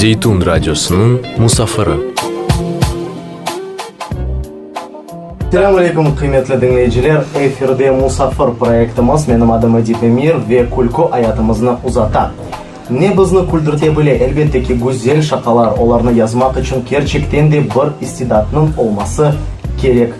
Zeytun radiosınıñ musafiri. Selâm aleyküm, qıymetli diñleyiciler! Efirde Musafir proyektimiz. Menim adım Edip Emir ve külkü ayatımıznı uzata. Ne bizni küldürte bile? Elbette ki, güzel şaqalar, olarnı yazmaq içün kerçekten de bir istidatnıñ olması kerek.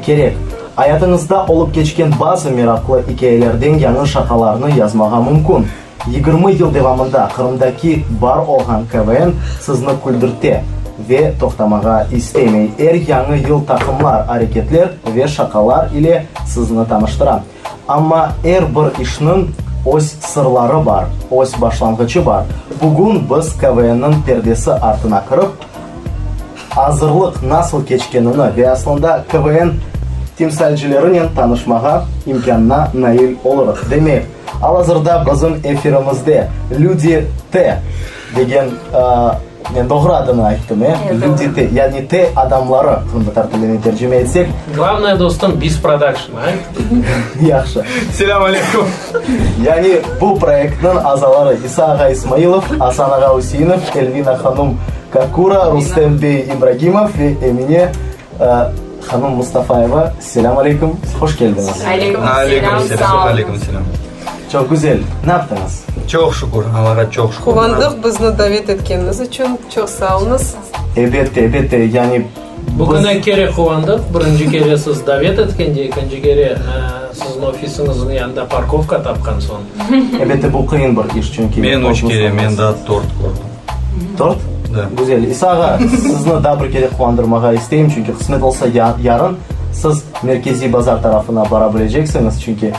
Kerek. Ayatıñızda olıp keçken bazı meraqlı ikâyelerden yañı şaqalarnı yazmağa mümkün. 20 yıl devamında Qırımdaki bar olğan KVN sizni küldürte ve toqtamağa istemey. Er yañı yıl taqımlar, areketler ve şaqalar ile sizni tanıştıra. Amma er bir işniñ öz sırları bar, öz başlanğıçı bar. Bugün biz KVN-niñ perdesi artına kirip, azırlıq nasıl keçkenini ve aslında KVN timsalcilerinen tanışmağa imkânına nail olurıq. Demek, al-azırda bizim efirimizde Lüdi T. Degen, men doğru adını ayttım, e? Lüdi T, yani T adamları, qırımtatar tiline tercime etsek. Glavnoye, dostum, biz prodakşn, ayt. Yahşı. Selâm aleyküm. Yani bu proyektniñ azaları İsa ağa İsmailov, Asan ağa Üseinov, Elvina hanum Kakura, Rustem bey İbragimov ve Emine hanum Mustafayeva. Selâm aleyküm, hoş keldiñiz. Aleyküm Aleyküm selâm, sağ selâm, aleyküm selâm. Çoq güzel. Ne yaptıñız? Çoq şükür, Allağa çoq şükür. Quvandıq bizni davet etkeniñiz içün, çoq sağ oluñız. Elbette, elbette, yani Bugün eki kere quvandıq, birinci kere siz davet etkende, ekinci kere siziñ ofisiñizniñ yanında parkovka tapqan soñ. Elbette, bu qıyın bir iş, çünki. Men üç kere, men daa tort kördim. Tort? Da. Güzel. İsa ağa, sizni daa bir kere quvandırmağa isteyim, çünki qısmet olsa yarın siz Merkeziy bazar tarafına bara bileceksiñiz, çünki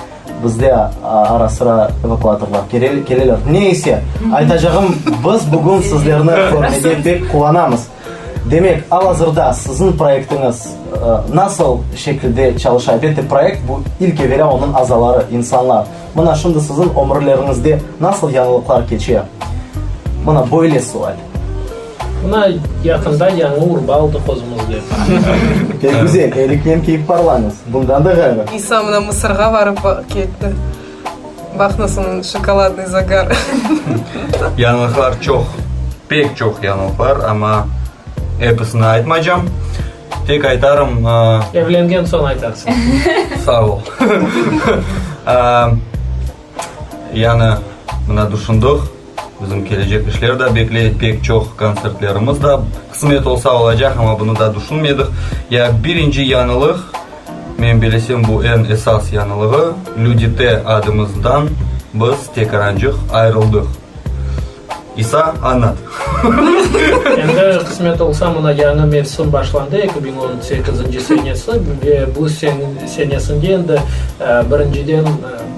Bizde ara-sıra evakuatorlar keleler. Ne ise, aytacağım, biz bugün sizlerni körmege pek quvanamız. Demek, al-azırda siziñ proyektiñiz nasıl şekilde çalışa? Elbette, proyekt, bu ilk evelâ onıñ azaları, insanlar. Mına şimdi siziñ ömürleriñizde nasıl yañılıqlar keçe? Mına böyle sual. Mına yaqında yañı urba aldıq özümizge. Pek güzel, eliknen kiyip parlañız. Bundan da ğayrı. İsa mına Mısırğa varıp ketti. Baq nasıl onıñ şokoladnıy zagarı. Yañılıqlar çoq, pek çoq yañılıqlar, amma episini aytmaycam. Tek aytarım. Evlengen soñ aytarsıñ. Sağ ol. Yani, mına tüşündik, bizim kelecek işler da bekley, pek çoq kontsertlerimiz da qısmet olsa olacaq, amma bunı da tüşünmedik. Ya birinci yañılıq, men bilesem, bu eñ esas yañılığı, Lüdi T adımızdan biz tekarancıq ayırıldıq. İsa, añlat. Endi qısmet olsa, mına yañı mevsim başlandı, 2018-nci senesi, ve bu senesinde endi birinciden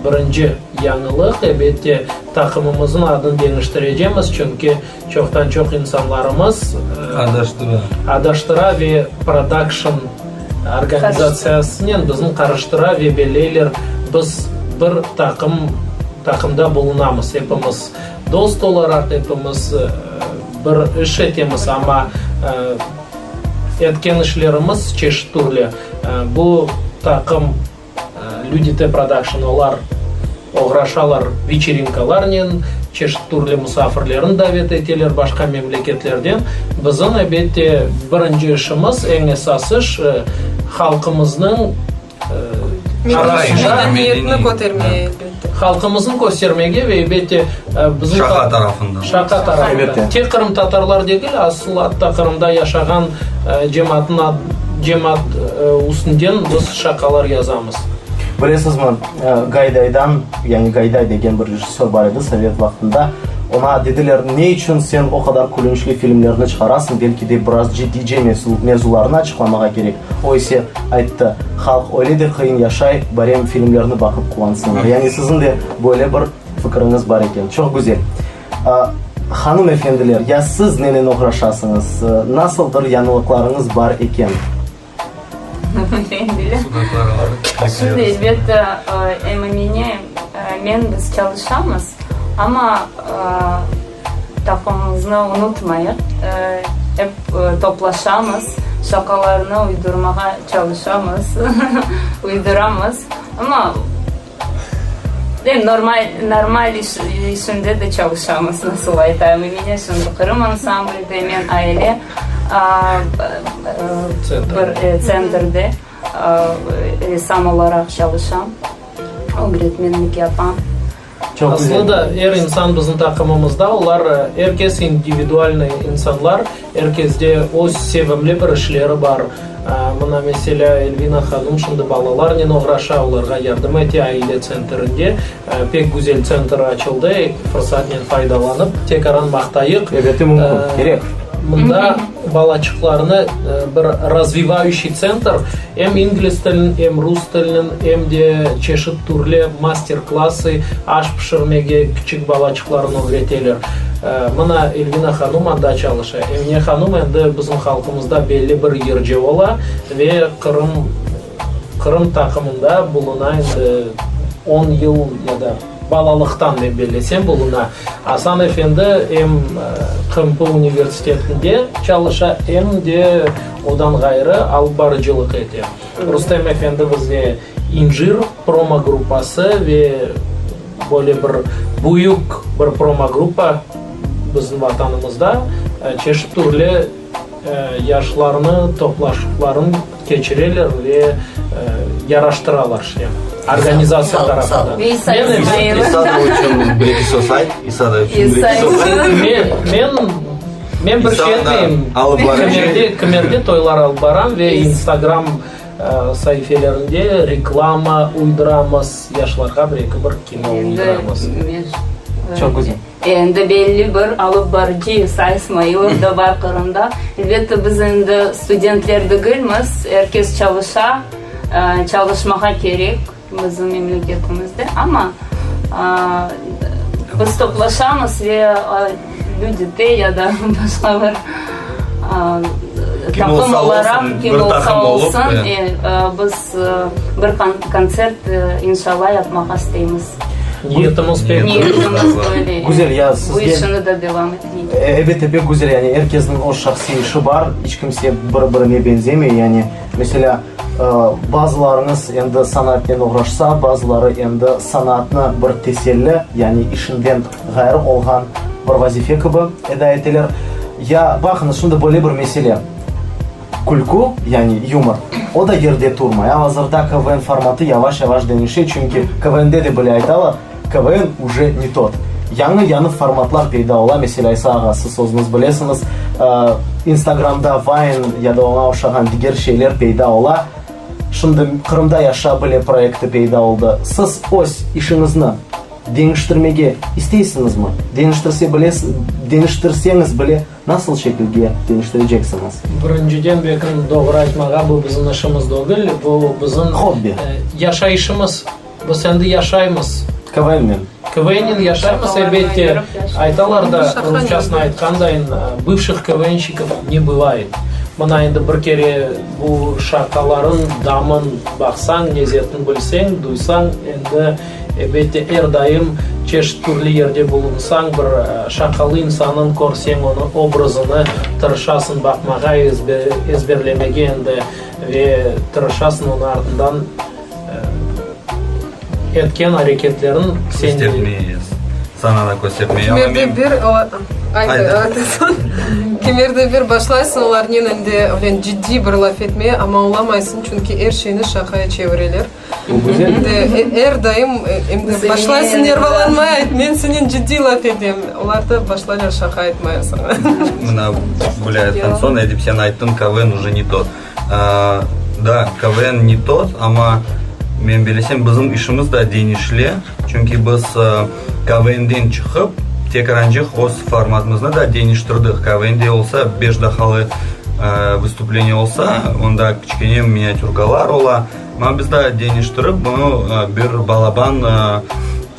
birinci yañılıq, elbette, taqımımıznıñ adını deñiştirecemiz, çünki çoqtan-çoq insanlarımız Adaştıra. adaştıra ve prodakşn organizatsiyasınen bizni qarıştıra ve belleyler, biz bir taqım, taqımda bulunamız epimiz. Dost olaraq epimiz bir iş etemiz, amma etken işlerimiz çeşit türlü. Bu taqım Lüdi T Production, olar oğraşalar veçerinkalarnen, çeşit türlü musafirlerni davet eteler başqa memleketlerden. Bizim, elbette, birinci işimiz, eñ esas iş, halqımıznıñ arasında medeniyetni kötermeye, elbette. Halqımıznı köstermege ve, elbette, bizim Şaqa tarafından. Şaqa tarafından. Elbette. Tek qırımtatarlar degil, asıl atta Qırımda yaşağan cemaatnıñ cemaat üstünden biz şaqalar yazamız. Bilesizmi, Gaydaydan, yani Gayday degen bir rejissör bar edi sovet vaqtında, oña dediler, ne içün sen o qadar külünçli filmlerni çıqarasıñ, belki de biraz ciddiyce mevzularnı açıqlamağa kerek. O ise ayttı, Halq öyle de qıyın yaşay, barem filmlerni baqıp quvansınlar. Yani siziñ de böyle bir fikiriñiz bar eken. Çoq güzel. Hanım efendiler, ya siz nenen oğraşasıñız? Nasıldır yañılıqlarıñız bar eken? Şimdi, elbette, em Emine, men biz çalışamız, amma Taqımımıznı unutmayıq, ep toplaşamız, şaqalarnı uydurmağa çalışamız, uyduramız, amma. Em normal, normal iş, işinde de çalışamız, nasıl aytayım. Emine şimdi Qırım ansamblde, men aile bir tsentrde ressam olaraq çalışam, ögretmenlik yapam. Çoq Aslı da er insan bizim taqımımızda, olar er kes individualnıy insanlar, er kesde öz sevimli bir işleri bar. Mına, meselâ, Elvina hanım şimdi balalarnen oğraşa, olarğa yardım ete aile tsentrinde. Pek güzel tsentr açıldı, fırsatnen faydalanıp, tekaran maqtayıq. Elbette mümkün, kerek. Mında balaçıqlarnı bir razvivayuşiy tsentr, em ingliz tilin, em rus tilinin, em de çeşit türlü master-klassı, aş pişirmege kiçik balaçıqlarnı ögreteler. Mına Elvina hanım anda çalışa. Emine hanım endi bizim halqımızda belli bir yırcı ola ve Qırım Qırım taqımında buluna endi on yıl ya da balalıqtan men bellesem buluna. Asan efendi em QMPU universitetinde çalışa, em de odan ğayrı alıp barıcılıq ete. Rustem efendi bizde İncir promo gruppası ve böyle bir büyük bir promo gruppa bizim vatanımızda çeşit türlü yaşlarnı toplaşuvların keçireler ve yaraştıralar işte, organizatsiya tarafından. İsa İsmailov. İsa da içün bir eki söz ayt. İsa da içün bir eki söz ayt. Men, men, men bir şey etmeyim. Alıp barıcı. Kimerde, kimerde toylar alıp baram ve Instagram saifelerinde reklama uyduramız, yaşlarğa bir eki bir kino uyduramız. Çoq güzel. Endi belli bir alıp barıcı İsa İsmailov da bar Qırımda. Elbette, biz endi studentler degilmiz, er kes çalışa, çalışmağa kerek bizim memleketimizde, amma biz toplaşamız ve Lüdi T ya da başqa bir taqım olaraq, kim olsa olsun, biz bir kontsert inşallah yapmağa isteymiz. Niyetimiz pek Niyetimiz böyle. Güzel, ya sizge... Bu işini de devam etmeyik. Elbette, pek güzel, yani er kesniñ öz şahsiy işi bar, iç kimse bir-birine benzemey, yani, meselâ, bazılarıñız endi sanatnen oğraşsa, bazıları endi sanatnı bir teselli, yani işinden ğayrı olğan bir vazife kibi eda eteler. Ya, baqıñız, şimdi böyle bir mesele. Külkü, yani yumor, o da yerde turmay. Al-azırda KVN formatı yavaş-yavaş deñişe, çünki KVNde de bile aytalar, KVN uje ne tot. Yañı-yañı formatlar peyda ola, meselâ, İsa ağa, siz özüñiz bilesiñiz, Instagramda Vine ya da oña oşağan diger şeyler peyda ola. Şimdi Qırımda yaşa bile proyekti peyda oldı. Siz öz işiñizni deñiştirmege isteysiñizmi? Deñiştirse bile, deñiştirseñiz bile, Nasıl şekilge deñiştireceksiñiz? Birinciden, belkim, doğru aytmağa, bu bizim işimiz degil, bu bizim Hobbi. yaşayışımız. Biz endi yaşaymız. KVNnen. KVNnen yaşaymız, elbette. Aytalar da, rusçasını aytqandayın, bıvşih KVNşçikov ne bıvayet. Mına endi bir kere bu şaqaların damın baqsañ, lezetin bilseñ, duysañ, endi Elbette, er daim çeşit türlü yerde bulunsañ, bir şaqalı insanın körseñ, onıñ obrazını tırışasıñ baqmağa, ezberlemege endi ve tırışasıñ onıñ artından etken areketlerin sen de. Köstermeye, sana da köstermeye. Amma Kimerde men. bir, ayt, aytasıñ. Kimerde bir başlaysıñ olarnen endi öyle ciddiy bir laf etmeye, amma olamaysıñ, çünki er şeyni şaqaya çevireler. Endi er daim endi başlaysıñ nervalanmaya, ayt, men senen ciddiy laf etem. Olar da başlaylar şaqa aytmaya saña. Mına böyle aytqan soñ, Edip, sen ayttıñ, KVN uje ne tot. Da, KVN ne tot, amma men bilesem, bizim işimiz da deñişile, çünki biz KVNden çıqıp, tekrancıq öz formatımıznı da deñiştirdik. KVNde olsa, beş daqqalı vıstupleniye olsa, onda kiçkene miniatürkalar ola. Amma biz da deñiştirip, bunı bir balaban,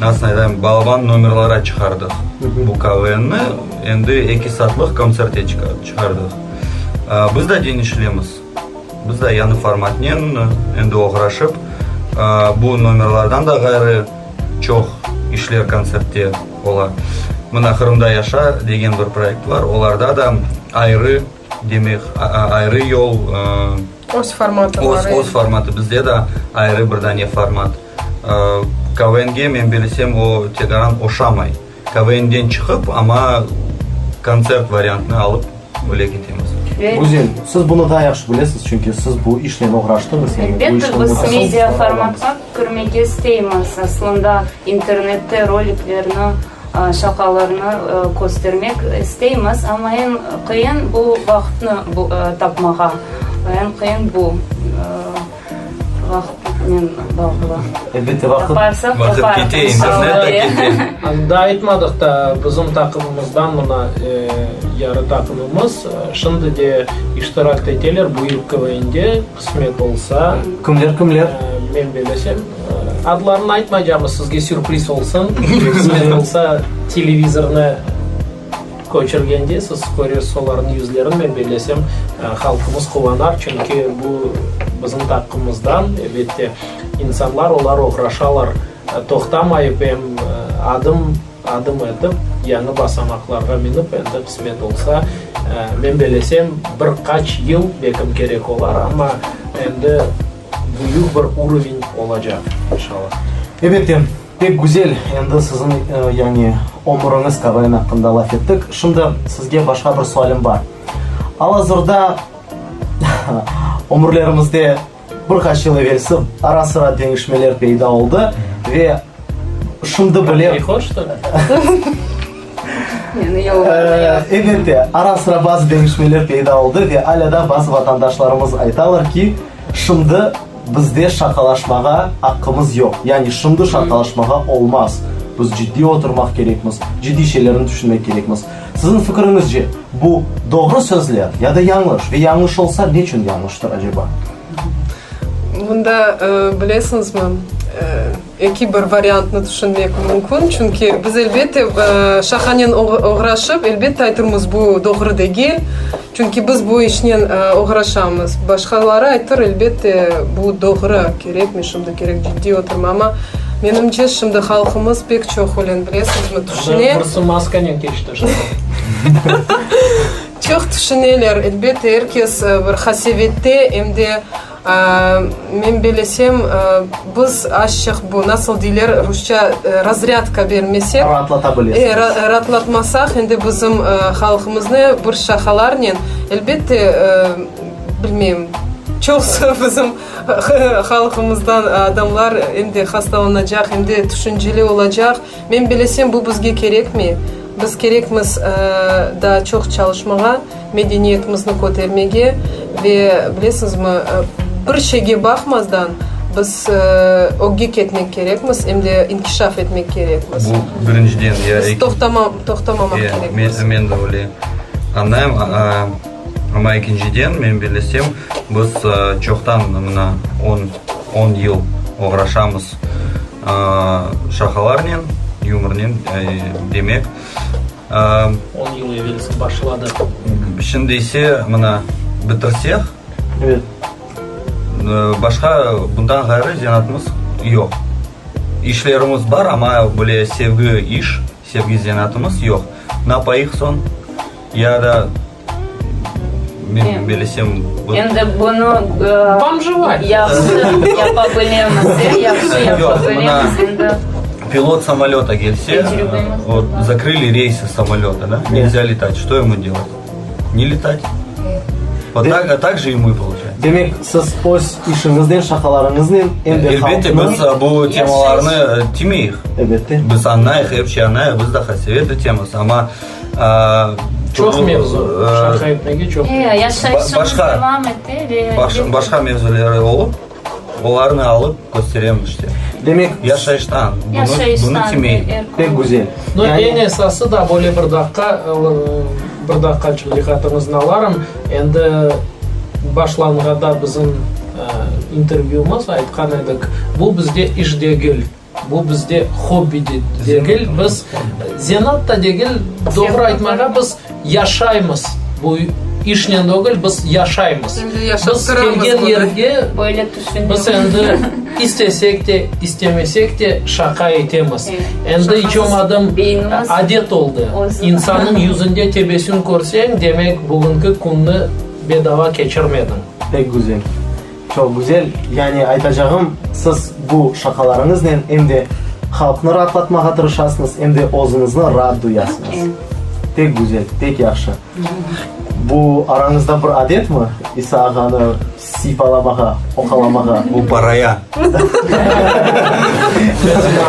nasıl aytayım, balaban nomerlara çıqardıq. Bu KVNni endi eki saatlıq kontserte çıqardıq. Biz da deñişilemiz. Biz da yañı formatnen endi oğraşıp, bu nomerlardan da ğayrı çoq işler kontsertte ola. Mına Qırımda yaşa degen bir proyekt bar, olarda da ayrı, demek, ayrı yol. Öz formatı bar. Öz formatı. Bizde de ayrı bir dane format. KVN-ge, men bilsem, o tekaran oşamay. KVN-den çıqıp, amma kontsert variantını alıp, öyle ketemiz. Güzel, siz bunı daa yahşı bilesiz, çünki siz bu işnen oğraştıñız, yani bu Elbette, işniñ biz mütehassısları media olamız. formatqa kirmege isteymiz. Aslında, internette roliklerni, şaqalarnı köstermek isteymiz, amma eñ qıyın bu vaqıtnı tapmağa. Eñ qıyın bu. Vaqıtnen bağlı. Elbette, vaqıt. Taparsaq, Vaqıt taparıq, kete, internet da kete. Anda aytmadıq da, bizim taqımımızdan mına yarı taqımımız şimdi de iştirak eteler büyük KVN-de, qısmet olsa. Kimler, kimler? Men belesem, adlarını aytmaycamız, sizge sürpriz olsun. Qısmet olsa, televizornı Köçürgende siz körersiz olarnıñ yüzlerini, men bellesem, halqımız quvanar, çünki bu bizim taqımımızdan, elbette, insanlar, olar oğraşalar, toqtamayıp, em adım, adım etip, yañı basamaqlarğa minip, endi qısmet olsa, men bellesem, bir qaç yıl belkim kerek olar, amma endi büyük bir uroven olacaq, inşallah. Elbette, Pek güzel, endi siziñ, yani ömüriñiz KVN aqqında laf ettik. Şimdi sizge başqa bir sualim bar. Al-azırda ömürlerimizde bir qaç yıl evelsi ara-sıra deñişmeler peyda oldı ve şimdi bile... Elbette, ara-sıra bazı deñişmeler peyda oldı ve alâ da bazı vatandaşlarımız aytalar ki, şimdi Bizde şaqalaşmağa aqqımız yoq. Yani şimdi şaqalaşmağa olmaz. Biz ciddiy oturmaq kerekmiz, ciddiy şeylerni tüşünmek kerekmiz. Siziñ fikriñizce, bu doğru sözler ya da yañlış ve yañlış olsa, neçün yañlıştır aceba? Bunda, bilesiñizmi, Eki bir variantnı tüşünmek mümkün, çünki biz, elbette, şaqanen oğraşıp, elbette, aytırmız, bu doğru degil, çünki biz bu işnen oğraşamız. Başqaları aytır, elbette, bu doğru, kerekmi şimdi, kerek ciddiy oturma. Amma, menimce, şimdi halqımız pek çoq öyle, bilesiñizmi, tüşüne. Birisi maskanen keçti şimdi. Çoq tüşüneler, elbette, er kes bir qasevette, em de Men belesem, biz azçıq bu, nasıl deyler rusça, razrâdka bermesek, Raatlata bilesiñiz. Raatlatmasaq, endi bizim halqımıznı bir şaqalarnen, elbette, bilmeyim, çoqusı bizim halqımızdan adamlar em de hastalanacaq, em de tüşünceli olacaq. Men belesem, bu bizge kerekmey. Biz kerekmiz daa çoq çalışmağa, medeniyetimizni kötermege ve, bilesiñizmi, bir şeyge baqmazdan biz ögge ketmek kerekmiz, em de inkişaf etmek kerekmiz. Bu birinciden. Ya Biz toqtamamaq kerekmiz. Men de öyle añlayım. Amma ekinciden, men bilesem, biz çoqtan mına on yıl oğraşamız Şaqalarnen, yumornen, demek. On yıl evelsi başladı. Şimdi ise mına bitirsek, Evet. Başqa bundan ğayrı zenaatımız yoq. İşlerimiz bar, amma böyle sevgi iş, sevgi zenaatımız yoq. Napayıq soñ, ya da Men bilesem, bu. Endi bunı Bomjevать. yahşı yapa bilemiz, e, yahşı yapa bilemiz endi. Pilot samolöta kelse, Tecrübemiz вот bar. закрыли рейсы самолета, да? Нельзя летать. Что ему делать? Не летать. Вот так, так же и мы получается. Demek, siz öz işiñiznen, şaqalarıñıznen em de Elbette, halqnıñ. biz bu temalarnı timeyik. Elbette. Biz añlayıq, ep şey añlayıq, biz de qasevet etemiz, amma Çoq mevzu, şaqa etmege çoq mevzu. Yaşayışımız Başqa, devam ete ve başqa mevzuları olıp, olarnı alıp kösteremiz işte. Demek, Yaşayıştan, bunı, bunı timeyim. Pek güzel. No, eñ esası da böyle bir daqqa, bir daqqaçıq diqqatıñıznı alarım. Endi başlanğanda bizim intervyumız aytqan edik, bu bizde iş degil. Bu bizde hobbi de degil, biz zenaat da degil, doğru aytmağa biz yaşaymız. Bu işnen degil, biz yaşaymız. Biz kelgen yerge biz endi istesek de, istemesek de şaqa etemiz. Endi iç olmadım adet oldı. İnsannıñ yüzünde tebessüm körseñ, demek bugünki künni bedava keçirmediñ. Pek güzel. Çoq güzel. Yani aytacağım, siz. Bu şaqalarıñıznen em de halqnı raatlatmağa tırışasıñız, em de özüñizni raat duyasıñız. Pek güzel, pek yahşı. Bu arañızda bir adetmi, İsa ağanı sıypalamağa, oqalamağa? Bu paraya.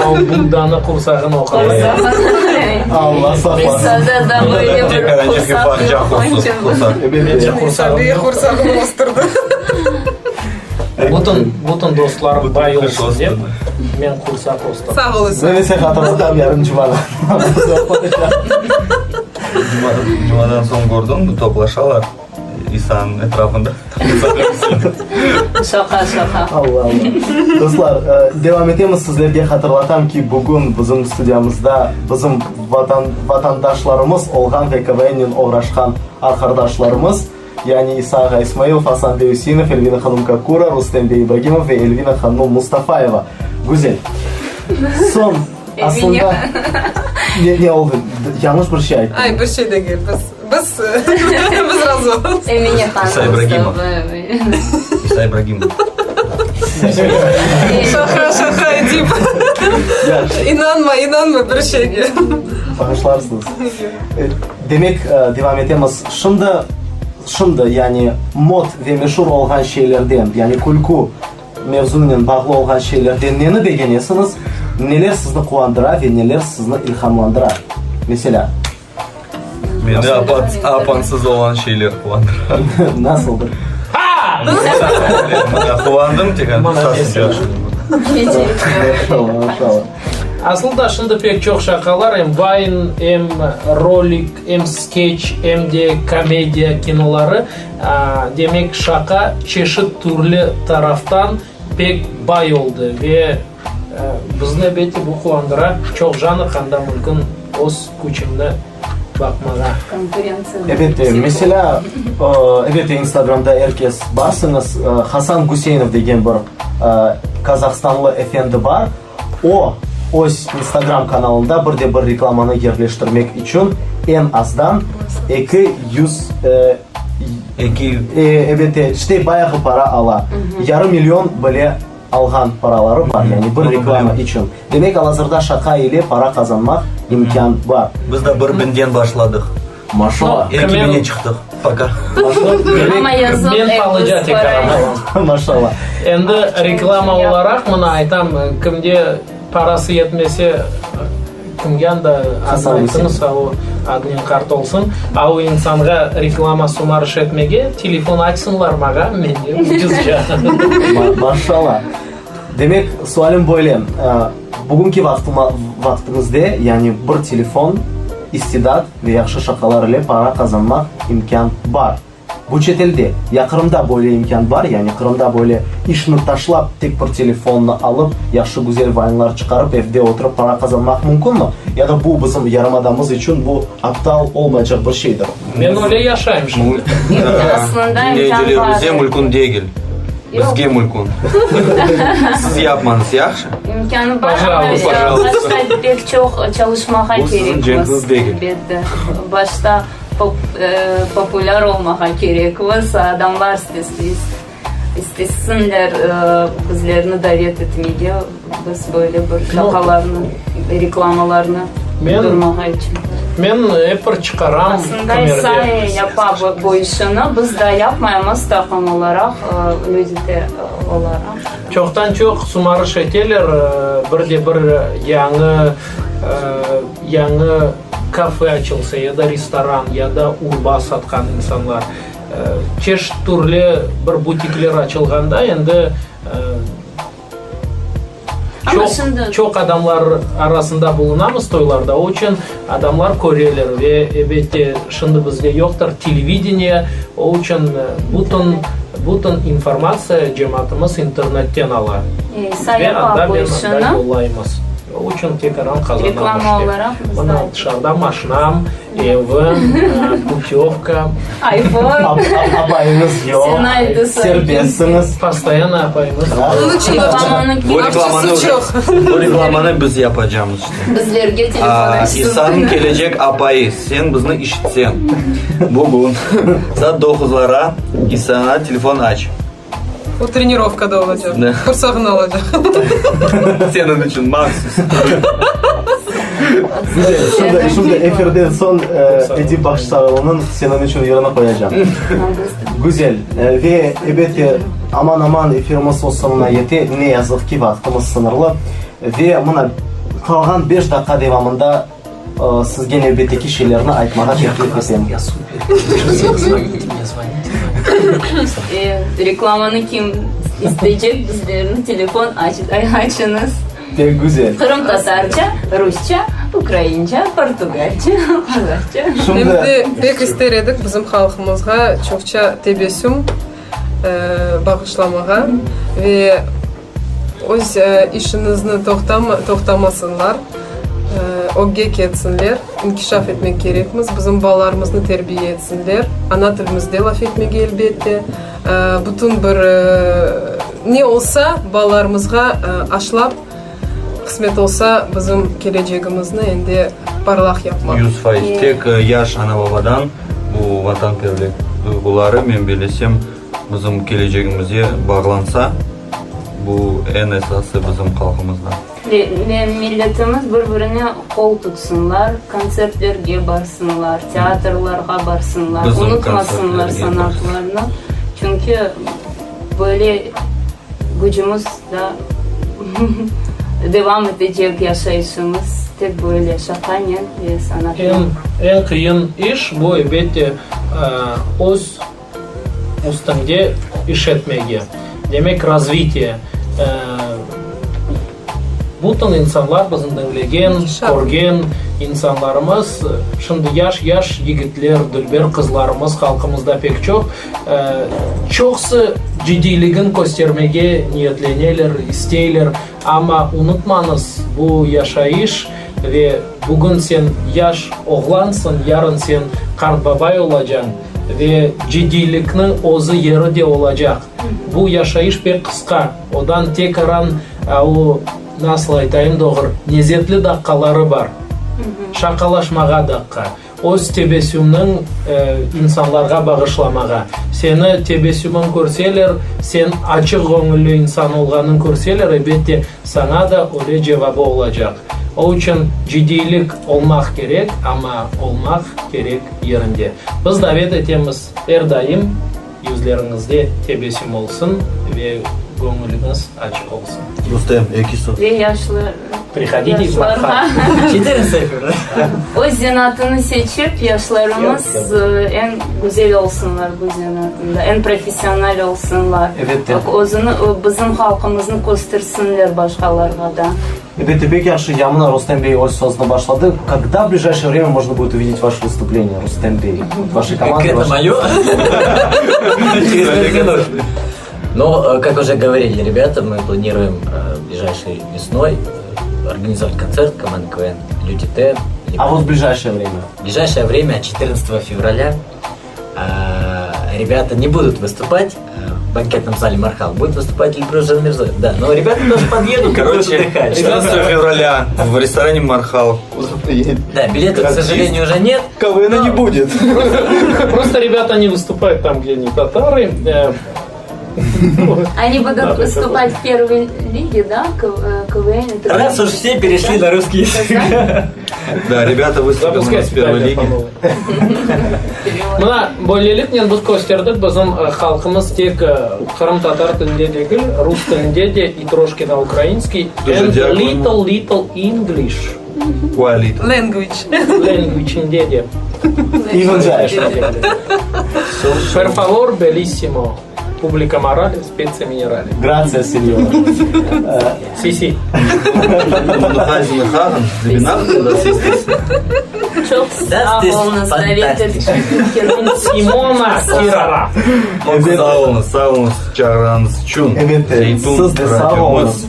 O Buddanı qursağını oqalay. Alla saqlasın. İsada da böyle bir qursaq yoq, onıñ içün biz. İsa bey qursağını ostırdı. Bütün, bütün dostlarım bay olsun dep, men qursaq ostım. Sağ ol, İsa. Men ise hatırlatam yarın cumada. Cumadan soñ kördiñmi, toplaşalar İsanıñ etrafında. Şaqa, şaqa. Allah Allah. Dostlar, devam etemiz. Sizlerge hatırlatam ki, bugün bizim studiyamızda bizim vatan, vatandaşlarımız olğan ve KVNnen oğraşqan arqardaşlarımız, Yani İsa ağa İsmailov, Asan bey Üseinov, Elvina hanum Kakura, Rustem bey İbragimov ve Elvina hanum Mustafayeva. Güzel. Soñ, aslında, ne, ne oldı? Yañlış bir şey ayttım. Ay, bir şey degil. Biz, biz, biz razımız. Emine hanım. İsa İbragimov. İsa İbragimov. Şaqa, şaqa, Edip. İnanma, inanma bir şeyge. Bağışlarsıñız. Demek, devam etemiz. Şimdi, şimdi, yani mod ve meşur olğan şeylerden, yani külkü mevzunen bağlı olğan şeylerden neni begenesiñiz, neler sizni quvandıra ve neler sizni ilhamlandıra? Meselâ. Meni apansız olğan şeyler quvandıra. Nasıldır? Quvandım, tek Maşallah. Asıl da şimdi pek çoq şaqalar, em vayn, em rolik, em skeç, em de komediya kinoları, demek, şaqa çeşit türlü taraftan pek bay oldı ve bizni, elbette, bu quvandıra, çoq janr anda mümkün öz küçüñni baqmağa. Elbette, meselâ, elbette, Instagramda er kes barsıñız, Hasan Güseynov degen bir kazahstanlı efendi bar. O, öz Instagram kanalında bir de bir reklamanı yerleştirmek içün eñ azdan 200, Eki. Elbette, işte bayağı para ala. Yarım million bile alğan paraları bar, yani bir reklama içün. Demek, al-azırda şaqa ile para qazanmaq imkân bar. Biz de bir biñden başladıq. Maşallah. Eki biñe çıqtıq. Пока. Amma yazıq, Men ev palıca biz tekrar para alam. Maşallah. Endi reklama olaraq mına aytam, kimde parası yetmese, kimge anda adını aytıñız, a o adınen qart olsun, a o insanğa reklama sumarış etmege telefon açsınlar mağa, mende ucuzca. Maşallah. Demek, sualim böyle, bugünki vaqtımızda, yani bir telefon, istidat ve yahşı şaqalar ile para qazanmaq imkân bar. Bu çetelde, ya Qırımda böyle imkân bar, yani Qırımda böyle işni taşlap, tek bir telefonnı alıp, yahşı güzel vaynlar çıqarıp, evde oturıp para qazanmaq mümkünmi? Ya da bu bizim yarımadamız içün bu aptal olmaycaq bir şeydir? Men öyle yaşayım şimdi. Aslında imkân bar. Dinleyicilerimize mülkün degil. Bizge mülkün. Siz yapmañız, yahşı? İmkânı bar, amma başta pek çoq çalışmağa kerekmiz, elbette. Başta populâr olmağa kerekmiz, adamlar istesinler bizlerni davet etmege, biz böyle bir şaqalarnı, reklamalarnı uydurmağa içün. Men ep bir çıqaram. Aslında İsa yapa bu işini, biz de yapmaymız taqım olaraq, Lüdite olaraq. Çoqtan-çoq sumarış eteler, bir de bir yañı yañı kafe açılsa ya da restoran, ya da urba satqan insanlar, çeşit türlü bir butikler açılğanda endi Amma çoq, şimdi çoq adamlar arasında bulunamız toylarda, o içün adamlar köreler ve elbette şimdi bizde yoqtır televideniye, o içün bütün, bütün informatsiya cemaatımız internetten ala. İsa Ve yapa anda bu men anda işini. yollaymız. O içün tekaran qazanam Reklama işte. olaraq biz Mına de tışarıda maşinam, evim, putövkam. Ayfon. Apayıñız yoq, Sen aytısıñ. serbestsiñiz. Postoyanno apayımız. Onıñ içün Reklamanı Bu reklamanı aqçası çoq. Bu reklamanı biz yapacamız işte. Bizlerge telefon açsın. İsa'nıñ kelecek apayı, sen bizni işitseñ, bugün saat doquzlara İsa'na telefon aç. O trenirovkada olacaq. Qursağını alacaq. Seniñ içün mahsus. Güzel. Şimdi, şimdi efirden soñ Edip Bağçasaraylınıñ Seniñ içün yırını qoyacağım. Güzel. Ve elbette, aman-aman efirimiz öz soñuna yete. Ne yazıq ki, vaqtımız sıñırlı. Ve mına qalğan beş daqqa devamında Sizge nevbetteki şeylerni aytmağa teklif etem. Reklamanı kim isteycek, bizlerni telefon açıñız. Pek güzel. Qırımtatarca, rusça, ukrainca, portugalca, qazahça. Em de pek ister edik bizim halqımızğa çoqça tebessüm bağışlamağa ve Öz işiñizni toqtamasınlar, ögge ketsinler, inkişaf etmek kerekmiz, bizim balalarımıznı terbiye etsinler, ana tilimizde laf etmege elbette, bütün bir ne olsa balalarımızğa aşlap, qısmet olsa bizim kelecegimizni endi parlaq yapmaq. 100%. Tek yaş ana-babadan bu vatanperverlik duyğuları, men bellesem, Bizim kelecegimizge bağlansa, bu eñ esası bizim halqımızda. Ve milletimiz bir-birine qol tutsınlar, kontsertlerge barsınlar, teatrlarğa barsınlar, unutmasınlar sanatlarnı, çünki böyle gücümiz da devam etecek yaşayışımız tek böyle şaqanen ve sanatnen. Eñ qıyın iş bu, elbette, öz üstünde iş etmege. Demek, razvitiye. Bütün insanlar, bizni diñlegen, körgen insanlarımız, şimdi yaş-yaş yigitler, dülber qızlarımız halqımızda pek çoq, çoqusı ciddiyligin köstermege niyetleneler, isteyler, amma unutmañız, bu yaşayış ve bugün sen yaş oğlansıñ, yarın sen qartbabay olacañ. Ve ciddiylikniñ özü yeri de olacaq. Bu yaşayış pek qısqa, odan tekaran o, nasıl aytayım doğru, nezetli daqqaları bar. Şaqalaşmağa daqqa, öz tebessümniñ insanlarğa bağışlamağa. Seni tebessümiñ körseler, sen açıq göñülli insan olğanıñ körseler, elbette, saña da öyle cevabı olacaq. O içün ciddiylik olmaq kerek, amma olmaq kerek yerinde. Biz davet etemiz, er daim yüzleriñizde tebessüm olsun ve göñüliñiz açıq olsun. Rustem, eki söz. Ve yaşlı, Prihodite v yaşlarğa öz zenaatını seçip, yaşlarımız eñ güzel olsunlar bu zenaatında, eñ professional olsunlar. Elbette. Özüni, bizim halqımıznı köstersinler başqalarğa da. Elbette, pek yahşı, ya mına Rustem bey öz sözüni başladı. Kogda v blижайшее время можно будет увидеть ваше выступление, Rustem bey? Вашей команды, Конкретно вашей мое? Через несколько минут. Но, как уже говорили ребята, мы планируем ближайшей весной организовать концерт команды КВН «Люди Т». А вот в ближайшее время? В ближайшее время, 14 февраля, ребята не будут выступать в банкетном зале «Мархал», будет выступать Эльбрус Жанмирзоев. Да, но ребята тоже подъедут, Короче, отдыхать. 14 февраля в ресторане «Мархал». Да, билетов, к сожалению, уже нет. КВН не будет. Просто ребята не выступают там, где не татары. Э, Они будут Да, выступать в первой лиге, да, КВН? Раз уж все перешли на русский язык. Да, ребята выступят у нас в первой лиге. Mına, böyleliknen biz kösterdik, bizim halqımız tek qırımtatar tilinde degil, rus tilinde de i troşki na ukrainskiy, and little, little English. Why little? Language. Language-inde de. Even that. Per favor, bellissimo. Publika morale, spetsia minerale. Grazie, signore. Si, si. Çoq sağ oluñız, davet etkeniñiz Simona Kirara. Sağ oluñız, sağ oluñız çağırğanıñız içün. Elbette, Zeytun siz de sağ radiomız. oluñız.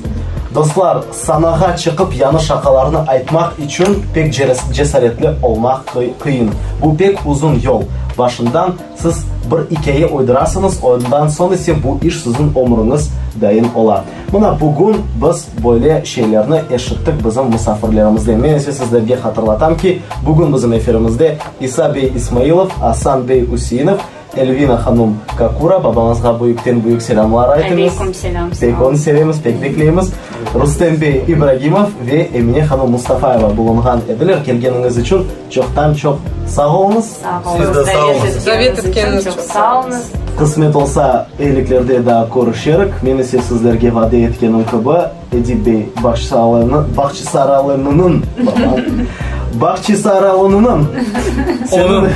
Dostlar, sanağa çıqıp yañı şaqalarnı aytmaq içün pek cesaretli olmaq qıyın. Bu pek uzun yol. Başından Siz bir ikâye uydurasıñız, ondan soñ ise bu iş siziñ ömrüñiz dayın ola. Mına bugün biz böyle şeylerni eşittik bizim musafirlerimizden. Men ise sizlerge hatırlatam ki, bugün bizim efirimizde İsa bey İsmailov, Asan bey Üseinov. Elvina hanum Kakura, babañızğa büyükten büyük selâmlar aytıñız. Aleyküm selâm, Pek onı sevemiz, pek bekleymiz. Rustem bey İbragimov ve Emine hanum Mustafayeva bulunğan ediler. Kelgeniñiz içün çoqtan-çoq sağ oluñız. Sağ oluñız. Siz de sağ oluñız. Davet etkeniñiz çoq içün sağ oluñız. Qısmet olsa, eyliklerde daa körüşerik. Men ise sizlerge vade etkenim kibi, Edip bey Bahçisaralınınıñ, Bahçisaralınınıñ, Onıñ,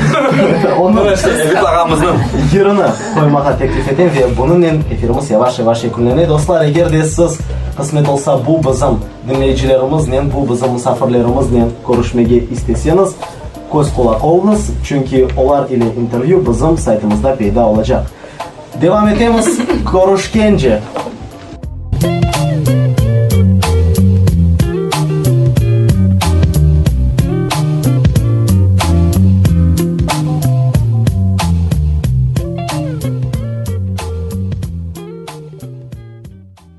onıñ Edip ağamıznıñ yırını qoymağa teklif etem ve bunıñnen efirimiz yavaş-yavaş yekünlene. Dostlar, eger de siz, qısmet olsa, bu bizim diñleyicilerimiznen, bu bizim musafirlerimiznen körüşmege isteseñiz, köz-qulaq oluñız, çünki olar ile intervyü bizim saytımızda peyda olacaq. Devam etemiz, körüşkence!